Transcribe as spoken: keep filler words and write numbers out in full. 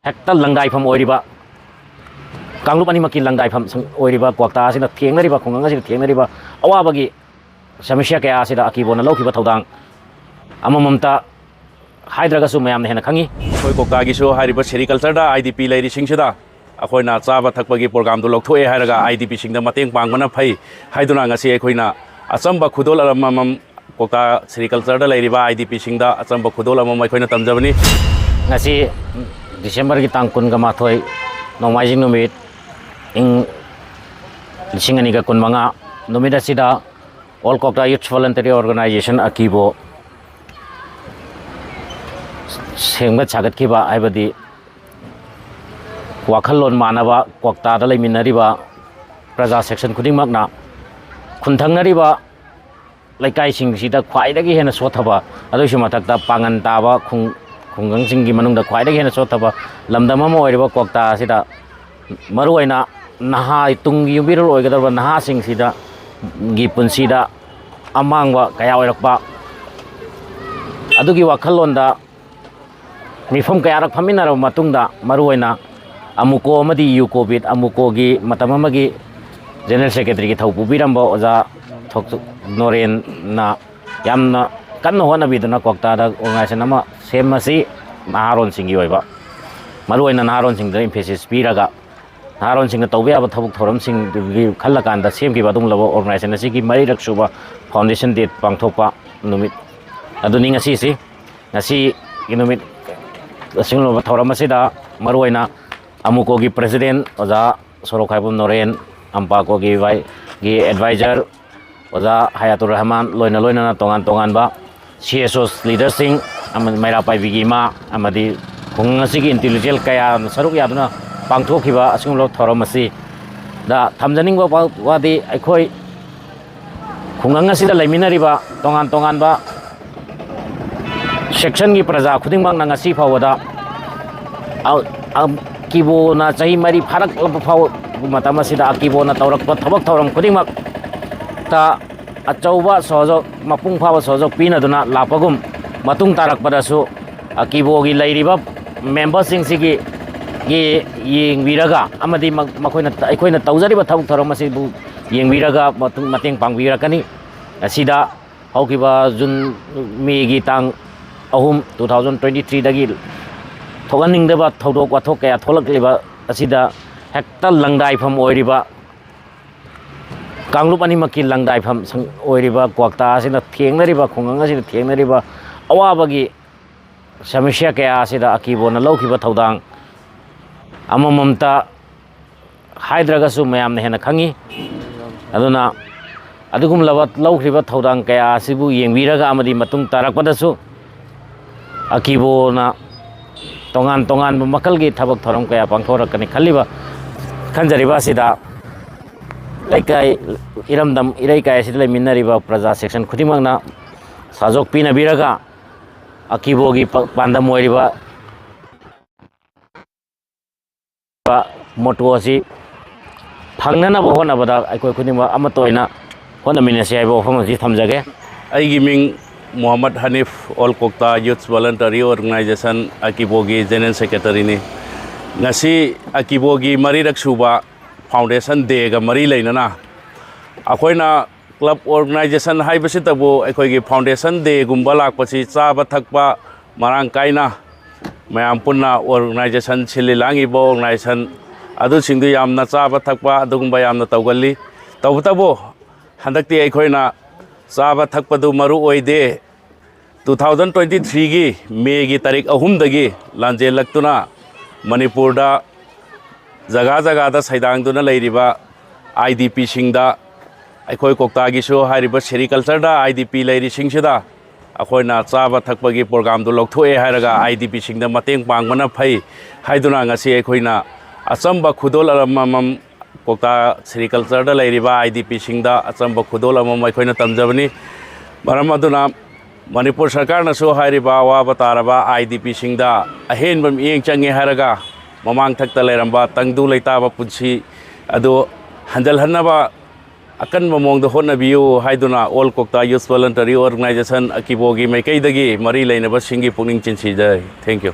ꯍꯦꯛꯇ ꯂꯪꯗꯥꯏꯐꯝ ꯑꯣꯏꯔꯤꯕ, ꯀꯥꯡꯂꯨꯞ ꯑꯅꯤꯃꯛꯀꯤ ꯂꯪꯗꯥꯏꯐꯝ ꯁꯪ-, ꯑꯣꯏꯔꯤꯕ ꯀ꯭ꯋꯥꯛꯇꯥ ꯑꯁꯤꯅ ꯊꯦꯡꯅꯔꯤꯕ, ꯈꯨꯡꯒꯪ ꯑꯁꯤꯗ ꯊꯦꯡꯅꯔꯤꯕ ꯑꯋꯥꯕꯒꯤ ꯁꯃꯁ꯭ꯌꯥ ꯀꯌꯥ ꯑꯁꯤꯗ ꯑꯀꯤꯕꯣꯅ ꯂꯧꯈꯤꯕ ꯊꯧꯗꯥꯡ ꯑꯃꯃꯝꯇ ꯍꯥꯏꯗ꯭ꯔꯒꯁꯨ ꯃꯌꯥꯝꯅ ꯍꯦꯟꯅ ꯈꯪꯉꯤ꯫ ꯑꯩꯈꯣꯏ ꯀ꯭ꯋꯥꯛꯇꯥꯒꯤꯁꯨ ꯍꯥꯏꯔꯤꯕ ꯁꯦꯔꯤꯀꯜꯆꯔꯗ ꯑꯥꯏ ꯗꯤ ꯄꯤ ꯂꯩꯔꯤꯁꯤꯡꯁꯤꯗ ꯑꯩꯈꯣꯏꯅ ꯆꯥꯕ ꯊꯛꯄꯒꯤ ꯄ꯭ꯔꯣꯒꯥꯝꯗꯨ ꯂꯧꯊꯣꯛꯑꯦ ꯍꯥꯏꯔꯒ ꯑꯥꯏ ꯗꯤ ꯄꯤꯁꯤꯡꯗ ꯃꯇꯦꯡ ꯄꯥꯡꯕꯅ ꯐꯩ ꯍꯥꯏꯗꯨꯅ ꯉꯁꯤ ꯑꯩꯈꯣꯏꯅ ꯑꯆꯝꯕ ꯈꯨꯗꯣꯜ ꯑꯃꯃꯝ ꯀ꯭ꯋꯥꯛꯇꯥ ꯁꯦꯔꯤꯀꯜꯆꯔꯗ ꯂꯩꯔꯤꯕ ꯑꯥꯏ ꯗꯤ ꯄꯤꯁꯤꯡꯗ ꯑꯆꯝꯕ ꯈꯨꯗꯣꯜ ꯑꯃꯃꯝ ꯑꯩꯈꯣꯏꯅ ꯇꯝꯖꯕꯅꯤ꯫ ꯉꯁꯤ ꯗꯤꯁꯦꯝꯕꯔꯒꯤ ꯇꯥꯡ ꯀꯨꯟꯒ ꯃꯥꯊꯣꯏ, ꯅꯣꯡꯃꯥꯏꯖꯤꯡ ꯅꯨꯃꯤꯠ, ꯏꯪ ꯂꯤꯁꯤꯡ ꯑꯅꯤꯒ ꯀꯨꯟꯃꯉꯥ, ꯅꯨꯃꯤꯠ ꯑꯁꯤꯗ All Kokta Youth Voluntary Organization, ꯑꯀꯤꯕꯣ, ꯁꯦꯝꯒꯠ ꯁꯥꯒꯠꯈꯤꯕ, ꯍꯥꯏꯕꯗꯤ ꯋꯥꯈꯜꯂꯣꯟ ꯃꯥꯟꯅꯕ ꯀ꯭ꯋꯥꯛꯇꯥꯗ ꯂꯩꯃꯤꯟꯅꯔꯤꯕ ꯄ꯭ꯔꯖꯥ ꯁꯦꯛꯁꯟ ꯈꯨꯗꯤꯡꯃꯛꯅ ꯈꯨꯟꯊꯪꯅꯔꯤꯕ ꯂꯩꯀꯥꯏꯁꯤꯡꯁꯤꯗ ꯈ꯭ꯋꯥꯏꯗꯒꯤ ꯍꯦꯟꯅ ꯁꯣꯠꯊꯕ, ꯑꯗꯨꯒꯤꯁꯨ ꯃꯊꯛꯇ ꯄꯥꯡꯒꯟ ꯇꯥꯕ ꯈꯨꯡ-, ꯈꯨꯡꯒꯪꯁꯤꯡꯒꯤ ꯃꯅꯨꯡꯗ ꯈ꯭ꯋꯥꯏꯗꯒꯤ ꯍꯦꯟꯅ ꯁꯣꯠꯊꯕ, ꯂꯝꯗꯝ ꯑꯃ ꯑꯣꯏꯔꯤꯕ ꯀ꯭ꯋꯥꯛꯇꯥ ꯑꯁꯤꯗ ꯃꯔꯨꯑꯣꯏꯅ ꯅꯍꯥ, ꯇꯨꯡꯒꯤ ꯌꯨꯝꯕꯤꯔꯣꯜ ꯑꯣꯏꯒꯗꯧꯔꯕ ꯅꯍꯥꯁꯤꯡꯁꯤꯗ, ꯒꯤ ꯄꯨꯟꯁꯤꯗ ꯑꯃꯥꯡꯕ ꯀꯌꯥ ꯑꯣꯏꯔꯛꯄ, ꯑꯗꯨꯒꯤ ꯋꯥꯈꯜꯂꯣꯟꯗ ꯃꯤꯐꯝ ꯀꯌꯥꯔꯛ ꯐꯝꯃꯤꯟꯅꯔꯕ ꯃꯇꯨꯡꯗ, ꯃꯔꯨꯑꯣꯏꯅ ꯑꯃꯨꯀꯣ ꯑꯃꯗꯤ ꯌꯨꯀꯣ ꯕꯤꯠ, ꯑꯃꯨꯀꯣꯒꯤ ꯃꯇꯝ ꯑꯃꯒꯤ ꯖꯦꯅꯔꯦꯜ ꯁꯦꯀ꯭ꯔꯦꯇꯔꯤꯒꯤ ꯊꯧ ꯄꯨꯕꯤꯔꯝꯕ ꯑꯣꯖꯥ ꯊꯣꯛꯆ-, ꯅꯣꯔꯦꯟꯅ ꯌꯥꯝꯅ ꯀꯟꯅ ꯍꯣꯠꯅꯕꯤꯗꯨꯅ ꯀ꯭ꯋꯥꯛꯇꯥꯗ ꯑꯣꯔꯒꯅꯥꯏꯖꯦꯁꯟ ꯑꯃ ꯁꯦꯝꯃꯁꯤ, ꯅꯍꯥꯔꯣꯟꯁꯤꯡꯒꯤ ꯑꯣꯏꯕ, ꯃꯔꯨꯑꯣꯏꯅ ꯅꯍꯥꯔꯣꯟꯁꯤꯡꯗ ꯏꯝꯐꯦꯁꯤꯁ ꯄꯤꯔꯒ ꯅꯍꯥꯔꯣꯟꯁꯤꯡꯅ ꯇꯧꯕ ꯌꯥꯕ ꯊꯕꯛ ꯊꯧꯔꯝꯁꯤꯡꯗꯨꯒꯤ ꯈꯜꯂꯀꯥꯟꯗ ꯁꯦꯝꯈꯤꯕ ꯑꯗꯨꯒꯨꯝꯂꯕ ꯑꯣꯔꯒꯅꯥꯏꯖꯦꯁꯟ ꯑꯁꯤꯒꯤ ꯃꯔꯤꯔꯛ ꯁꯨꯕ ꯐꯥꯎꯟꯗꯦꯁꯟ ꯗꯦ ꯄꯥꯡꯊꯣꯛꯄ ꯅꯨꯃꯤꯠ ꯑꯗꯨꯅꯤ ꯉꯁꯤꯁꯤ꯫ ꯉꯁꯤꯒꯤ ꯅꯨꯃꯤꯠ ꯑꯁꯤꯒꯨꯝꯂꯕ ꯊꯧꯔꯝ ꯑꯁꯤꯗ ꯃꯔꯨꯑꯣꯏꯅ ꯑꯃꯨꯀꯣꯒꯤ ꯄ꯭ꯔꯦꯁꯤꯗꯦꯟ ꯑꯣꯖꯥ ꯁꯣꯔꯣꯛꯈꯥꯏꯕꯝ ꯅꯣꯔꯦꯟ, ꯑꯝꯄꯥꯀꯣꯒꯤ ꯋꯥꯏ-, ꯒꯤ ꯑꯦꯗꯚꯥꯏꯖꯔ ꯑꯣꯖꯥ ꯍꯌꯥꯇꯨꯔ ꯔꯍꯃꯥꯟ, ꯂꯣꯏꯅ ꯂꯣꯏꯅꯅ ꯇꯣꯉꯥꯟ ꯇꯣꯉꯥꯟꯕ ꯁꯤ ꯑꯦꯁ ꯑꯣ ꯂꯤꯗꯔꯁꯤꯡ ꯑꯃꯗꯤ ꯃꯩꯔꯥ ꯄꯥꯏꯕꯤꯒꯤ ꯏꯃꯥ ꯑꯃꯗꯤ ꯈꯨꯡꯒꯪ ꯑꯁꯤꯒꯤ ꯏꯟꯇꯦꯂꯦꯛꯆꯨꯋꯦꯜ ꯀꯌꯥꯅ ꯁꯔꯨꯛ ꯌꯥꯗꯨꯅ ꯄꯥꯡꯊꯣꯛꯈꯤꯕ ꯑꯁꯤꯒꯨꯝꯂꯕ ꯊꯧꯔꯝ ꯑꯁꯤꯗ ꯊꯝꯖꯅꯤꯡꯕ ꯋꯥ-, ꯋꯥꯗꯤ ꯑꯩꯈꯣꯏ ꯈꯨꯡꯒꯪ ꯑꯁꯤꯗ ꯂꯩꯃꯤꯟꯅꯔꯤꯕ ꯇꯣꯉꯥꯟ ꯇꯣꯉꯥꯟꯕ ꯁꯦꯛꯁꯟꯒꯤ ꯄ꯭ꯔꯖꯥ ꯈꯨꯗꯤꯡꯃꯛꯅ ꯉꯁꯤ ꯐꯥꯎꯕꯗ ꯑ-, ꯑ-, ꯑꯀꯤꯕꯣꯅ ꯆꯍꯤ ꯃꯔꯤ ꯐꯥꯔꯛꯂꯕ ꯐꯥꯎꯕ ꯃꯇꯝ ꯑꯁꯤꯗ ꯑꯀꯤꯕꯣꯅ ꯇꯧꯔꯛꯄ ꯊꯕꯛ ꯊꯧꯔꯝ ꯈꯨꯗꯤꯡꯃꯛꯇ ꯑꯆꯧꯕ ꯁꯍꯌꯣꯒ, ꯃꯄꯨꯡ ꯐꯥꯕ ꯁꯍꯌꯣꯒ ꯄꯤꯅꯗꯨꯅ ꯂꯥꯛꯄꯒꯨꯝ, ꯃꯇꯨꯡ ꯇꯥꯔꯛꯄꯗꯁꯨ ꯑꯀꯤꯕꯣꯒꯤ ꯂꯩꯔꯤꯕ ꯃꯦꯝꯕꯔꯁꯤꯡꯁꯤꯒꯤ ꯌꯦꯡꯕꯤꯔꯒ ꯑꯃꯗꯤ ꯃ-, ꯃꯈꯣꯏꯅ, ꯑꯩꯈꯣꯏꯅ ꯇꯧꯖꯔꯤꯕ ꯊꯕꯛ ꯊꯧꯔꯝ ꯑꯁꯤꯕꯨ ꯌꯦꯡꯕꯤꯔꯒ ꯃꯇꯨꯡ, ꯃꯇꯦꯡ ꯄꯥꯡꯕꯤꯔꯛꯀꯅꯤ꯫ ꯑꯁꯤꯗ ꯍꯧꯈꯤꯕ ꯖꯨꯟ, ꯃꯦꯒꯤ ꯇꯥꯡ ꯑꯍꯨꯝ, two thousand twenty threeꯗꯒꯤ ꯊꯣꯛꯍꯟꯅꯤꯡꯗꯕ ꯊꯧꯗꯣꯛ ꯋꯥꯊꯣꯛ ꯀꯌꯥ ꯊꯣꯛꯂꯛꯂꯤꯕ ꯑꯁꯤꯗ ꯍꯦꯛꯇ ꯂꯪꯗꯥꯏꯐꯝ ꯑꯣꯏꯔꯤꯕ, ꯀꯥꯡꯂꯨꯞ ꯑꯅꯤꯃꯛꯀꯤ ꯂꯪꯗꯥꯏꯐꯝ ꯁꯪ-, ꯑꯣꯏꯔꯤꯕ ꯀ꯭ꯋꯥꯛꯇꯥ ꯑꯁꯤꯅ ꯊꯦꯡꯅꯔꯤꯕ, ꯈꯨꯡꯒꯪ ꯑꯁꯤꯗ ꯊꯦꯡꯅꯔꯤꯕ ꯑꯋꯥꯕꯒꯤ ꯁꯃꯁ꯭ꯌꯥ ꯀꯌꯥ ꯑꯁꯤꯗ ꯑꯀꯤꯕꯣꯅ ꯂꯧꯈꯤꯕ ꯊꯧꯗꯥꯡ ꯑꯃꯃꯝꯇ ꯍꯥꯏꯗ꯭ꯔꯒꯁꯨ ꯃꯌꯥꯝꯅ ꯍꯦꯟꯅ ꯈꯪꯉꯤ꯫ ꯑꯗꯨꯅ ꯑꯗꯨꯒꯨꯝꯂꯕ ꯂꯧꯈ꯭ꯔꯤꯕ ꯊꯧꯗꯥꯡ ꯀꯌꯥ ꯑꯁꯤꯕꯨ ꯌꯦꯡꯕꯤꯔꯒ ꯑꯃꯗꯤ ꯃꯇꯨꯡ ꯇꯥꯔꯛꯄꯗꯁꯨ ꯑꯀꯤꯕꯣꯅ ꯇꯣꯉꯥꯟ ꯇꯣꯉꯥꯟꯕ ꯃꯈꯜꯒꯤ ꯊꯕꯛ ꯊꯧꯔꯝ ꯀꯌꯥ ꯄꯥꯡꯊꯣꯔꯛꯀꯅꯤ ꯈꯜꯂꯤꯕ, ꯈꯟꯖꯔꯤꯕ ꯑꯁꯤꯗ ꯂꯩꯀꯥꯏ, ꯏꯔꯝꯗꯝ ꯏꯔꯩꯀꯥꯏ ꯑꯁꯤꯗ ꯂꯩꯃꯤꯟꯅꯔꯤꯕ ꯄ꯭ꯔꯖꯥ ꯁꯦꯛꯁꯟ ꯈꯨꯗꯤꯡꯃꯛꯅ ꯁꯥꯖꯣꯛ ꯄꯤꯅꯕꯤꯔꯒ ꯑꯀꯤꯕꯣꯒꯤ ꯄ-, ꯄꯥꯟꯗꯝ ꯑꯣꯏꯔꯤꯕ ꯃꯣꯇꯣ ꯑꯁꯤ ꯐꯪꯅꯅꯕ ꯍꯣꯠꯅꯕꯗ ꯑꯩꯈꯣꯏ ꯈꯨꯗꯤꯡꯃꯛ ꯑꯃꯠꯇ ꯑꯣꯏꯅ ꯍꯣꯠꯅꯃꯤꯟꯅꯁꯤ ꯍꯥꯏꯕ ꯋꯥꯐꯝ ꯑꯁꯤ ꯊꯝꯖꯒꯦ꯫ ꯑꯩꯒꯤ ꯃꯤꯡ Mohammad Hanif, all Kokta youths voluntary organisation ꯑꯀꯤꯕꯣꯒꯤ ꯖꯦꯅꯔꯦꯜ ꯁꯦꯀ꯭ꯔꯦꯇꯔꯤꯅꯤ꯫ ꯉꯁꯤ ꯑꯀꯤꯕꯣꯒꯤ ꯃꯔꯤꯔꯛ ꯁꯨꯕ ꯐꯥꯎꯟꯗꯦꯁꯟ ꯗꯦꯒ ꯃꯔꯤ ꯂꯩꯅꯅ ꯑꯩꯈꯣꯏꯅ ꯀ꯭ꯂꯕ ꯑꯣꯔꯒꯅꯥꯏꯖꯦꯁꯟ ꯍꯥꯏꯕꯁꯤꯇꯕꯨ ꯑꯩꯈꯣꯏꯒꯤ ꯐꯥꯎꯟꯗꯦꯁꯟ ꯗꯦꯒꯨꯝꯕ ꯂꯥꯛꯄꯁꯤ ꯆꯥꯕ ꯊꯛꯄ ꯃꯔꯥꯡ ꯀꯥꯏꯅ ꯃꯌꯥꯝ ꯄꯨꯟꯅ ꯑꯣꯔꯒꯅꯥꯏꯖꯦꯁꯟ ꯁꯤꯜꯂꯤ ꯂꯥꯡꯉꯤꯕ ꯑꯣꯔꯒꯅꯥꯏꯖꯦꯁꯟ ꯑꯗꯨꯁꯤꯡꯗꯨ ꯌꯥꯝꯅ ꯆꯥꯕ ꯊꯛꯄ ꯑꯗꯨꯒꯨꯝꯕ ꯌꯥꯝꯅ ꯇꯧꯒꯜꯂꯤ꯫ ꯇꯧꯕꯇꯕꯨ ꯍꯟꯗꯛꯇꯤ ꯑꯩꯈꯣꯏꯅ ꯆꯥꯕ ꯊꯛꯄꯗꯨ ꯃꯔꯨ ꯑꯣꯏꯗꯦ꯫ Two thousand twenty threeꯒꯤ ꯃꯦꯒꯤ ꯇꯥꯔꯤꯛ ꯑꯍꯨꯝꯗꯒꯤ ꯂꯥꯟꯖꯦꯜꯂꯛꯇꯨꯅ ꯃꯅꯤꯄꯨꯔꯗ ꯖꯒꯥ ꯖꯒꯥꯗ ꯁꯩꯗꯥꯡꯗꯨꯅ ꯂꯩꯔꯤꯕ ꯑꯥꯏ ꯗꯤ ꯄꯤꯁꯤꯡꯗ, ꯑꯩꯈꯣꯏ ꯀꯣꯛꯇꯥꯒꯤꯁꯨ ꯍꯥꯏꯔꯤꯕ ꯁꯦꯔꯤꯀꯜꯆꯔꯗ ꯑꯥꯏ ꯗꯤ ꯄꯤ ꯂꯩꯔꯤꯁꯤꯡꯁꯤꯗ ꯑꯩꯈꯣꯏꯅ ꯆꯥꯕ ꯊꯛꯄꯒꯤ ꯄ꯭ꯔꯣꯒꯥꯝꯗꯨ ꯂꯧꯊꯣꯛꯑꯦ ꯍꯥꯏꯔꯒ ꯑꯥꯏ ꯗꯤ ꯄꯤꯁꯤꯡꯗ ꯃꯇꯦꯡ ꯄꯥꯡꯕꯅ ꯐꯩ ꯍꯥꯏꯗꯨꯅ ꯉꯁꯤ ꯑꯩꯈꯣꯏꯅ ꯑꯆꯝꯕ ꯈꯨꯗꯣꯜ ꯑꯃꯃꯝ ꯀꯣꯛꯇꯥ ꯁꯦꯔꯤꯀꯜꯆꯔꯗ ꯂꯩꯔꯤꯕ ꯑꯥꯏ ꯗꯤ ꯄꯤꯁꯤꯡꯗ ꯑꯆꯝꯕ ꯈꯨꯗꯣꯜ ꯑꯃꯃꯝ ꯑꯩꯈꯣꯏꯅ ꯇꯝꯖꯕꯅꯤ꯫ ꯃꯔꯝ ꯑꯗꯨꯅ ꯃꯅꯤꯄꯨꯔ ꯁꯔꯀꯥꯔꯅꯁꯨ ꯍꯥꯏꯔꯤꯕ ꯑꯋꯥꯕ ꯇꯥꯔꯕ ꯑꯥꯏ ꯗꯤ ꯄꯤꯁꯤꯡꯗ ꯑꯍꯦꯟꯕ ꯃꯤꯠꯌꯦꯡ ꯆꯪꯉꯦ ꯍꯥꯏꯔꯒ ꯃꯃꯥꯡꯊꯛꯇ ꯂꯩꯔꯝꯕ ꯇꯪꯗꯨ ꯂꯩꯇꯥꯕ ꯄꯨꯟꯁꯤ ꯑꯗꯨ ꯍꯟꯖꯤꯜꯍꯟꯅꯕ ꯑꯀꯟꯕ ꯃꯑꯣꯡꯗ ꯍꯣꯠꯅꯕꯤꯌꯨ ꯍꯥꯏꯗꯨꯅ all Kokta youths voluntary organisation ꯑꯀꯤꯕꯣꯒꯤ ꯃꯥꯏꯀꯩꯗꯒꯤ ꯃꯔꯤ ꯂꯩꯅꯕꯁꯤꯡꯒꯤ ꯄꯨꯛꯅꯤꯡ ꯆꯤꯡꯁꯤꯟꯖꯔꯤ꯫ Thank you꯫